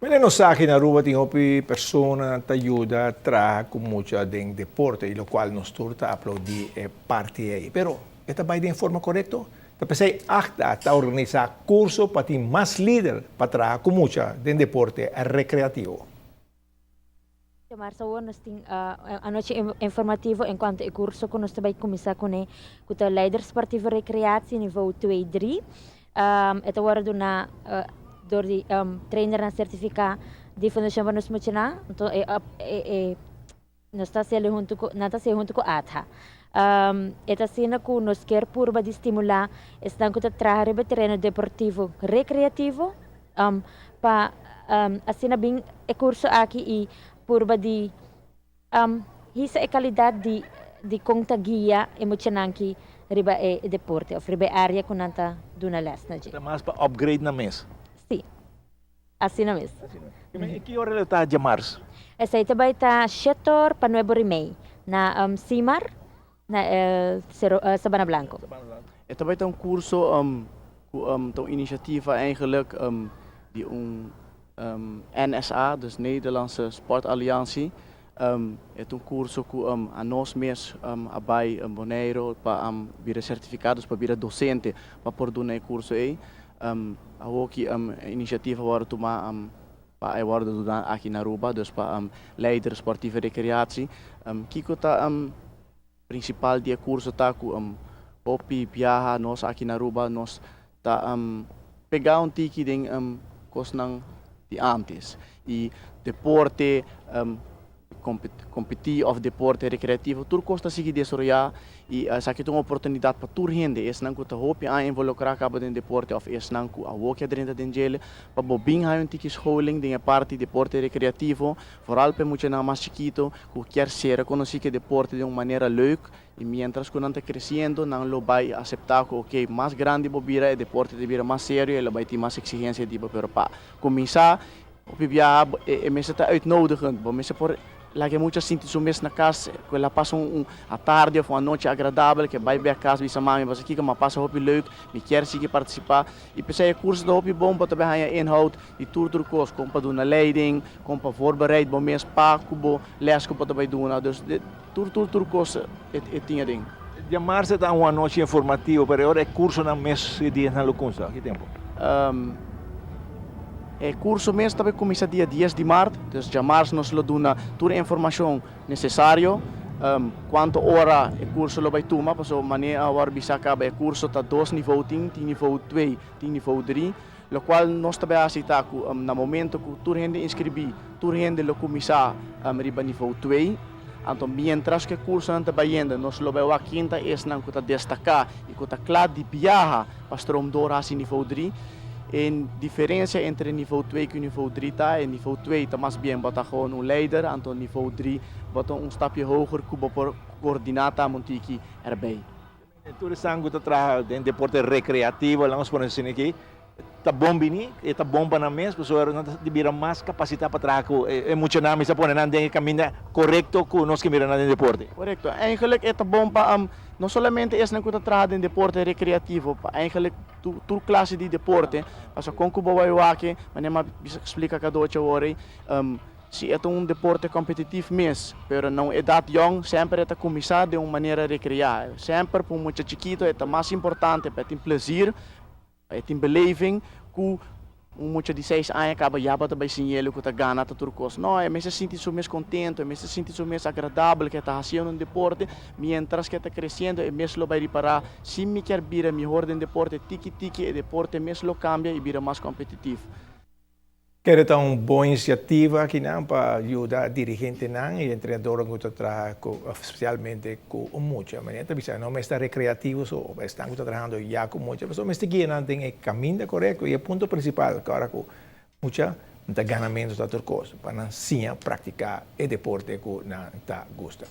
Mira, nos sa cu na Aruba tin hopi persona ta yuda traha cu mucha den deporte y locual nos tur ta aplaudi e parti ey. Pero e ta bay den forma corecto? Ta pesey ACTA ta organisa curso pa tin mas lider pa traha cu mucha den deporte recreativo. Marzo awor nos tin anochi informativo en cuanto e curso cu nos ta bay cuminsa cune, cu ta Leider Sportieve Recreatie niveau 2 3. E ta wordo duna door di trainernan certifica di Fundacion pa Nos Muchanan. Anto e nos ta haciendo hunto cu nan ta haciendo hunto cu ATHA. E ta asina cu nos kier purba di stimula esnan cu ta traha riba e tereno deportivo recreativo pa asina bin e curso aki y purba di hisa e calidad di con ta guia e muchanan ki riba e deporte of riba e area cu nan ta duna les na dje. Ta mas pa upgrade nan mes? Si, asina mes. Y ki ora lo ta djamars? Esey ta bay ta 7 or pa 9 or y mei na Simar, na Cero, Sabana Blanco. E ta bay ta un curso un iniciativa eigenlijk di un NSA, dus Nederlandse Sportalliantie. E ta un curso cu anos mes a bay Bonaire pa bira certifica, pa bira docente pa por duna e curso ey. Aki iniciativa a wordo tuma pa e wordo duna aki na Aruba, dus pa leider sportieve recreatie. Kico ta principal di e curso ta cu hopi biaha nos aki na Aruba nos ta pega un tiki den cosnan di antes y deporte competi of deporte recreativo tur cos ta sigui desaroya y esaki ta un oportunidad pa tur hende, esnan cu ta hopi a involucra caba den deporte of esnan cu awo ke drenta den djele, pa bo bin haya un tiki scholing den e parti deporte recreativo, vooral pa muchanan mas chikito cu kier ser conoci cu deporte di un manera leuk. Y mientras cu nan ta creciendo, nan lo bay acepta cu, ok, mas grandi bo bira, e deporte ta bira mas serio y lo bay tin mas exigencia tipo. Pero pa cuminsa, hopi biaha e mester ta uitnodigend, bo mester por laga mucha sinti su mes na cas, cu el a pasa un atardi of un anochi agradabel, cu bay bek cas bisa: "Mami, bo sa kico? M'a pasa hopi leuk, mi kier sigui participa." Y pesey e curso ta hopi bon, bo ta bay haya inhoud di tur cos, con pa duna leiding, con pa voorbereid bo mes pa cu bo les cu bo ta bay duna, dus tur cos e tin aden. Diamars ta un anochi informativo, pero awor e cursonan mes dianan lo cuminsa, ki tempo? E curso mes ta bay cuminsa dia 10 di maart, dus diamars nos lo duna tur informacion necesario, cuanto ora e curso lo bay tuma, paso manera awor bisa caba, e curso ta dos nivel tin nivel 2, tin nivel 3, locual nos ta bay haci ta cu na momento cu tur hende inscribi, tur hende lo cuminsa riba nivel 2. Anto, mientras cu e curso nan ta bayendo, nos lo bay wak ken ta esnan cu ta destaca y cu ta cla di biaha pa stroom door haci nivel 3. E diferencia entre nivel 2 y nivel 3 ta, e nivel 2 ta mas bien bo ta gewoon un leider, anto nivel 3 bo ta un stapje hoger cu bo por coordina ta un tiki erbij. Tur esnan cu ta traha den deporte recreativo, laga nos pone asina aki, ta bon bini, e ta bon pa nan mes, pasobra nan ta bira mas capacita pa traha cu e muchanan, mi sa pone nan den e caminda corecto cu nos ke mira nan den deporte. Corecto. Eigenlijk e ta bon pa no solamente esnan cu ta traha den deporte recreativo, pa eigenlijk tur clase di deporte, pasobra con cu bo bay wak, manera m'a explica cadochi awor, si e ta un deporte competitivo mes, pero na un edad jong semper e ta cuminsa di un manera recrea. Semper pa un mucha chikito e ta mas importante pa tin plezier, pa tin beleving, cu un mucha di 6 aña caba ya bo ta bay siñ'ele cu ta gana ta tur cos. No, e mester sinti su mes contento, e mester sinti su mes agradabel cu e ta haciendo un deporte. Mientras cu e ta creciendo, e mes lo bay ripara: si mi kier bira mihor den deporte, tiki tiki e deporte mes lo cambia y bira mas competitivo. Kere ta un bon iniciativa aki nan pa yuda dirigentenan y entrenador cu ta traha especialmente cu mucha. Manera ta bisa, no mester recreativo so, esnan cu ta trahando ya cu mucha, pero mester guia nan den e caminda corecto y e punto principal, cu ora cu mucha ta ganamento ta tur cos, pa nan siña practica e deporte cu nan ta gusta.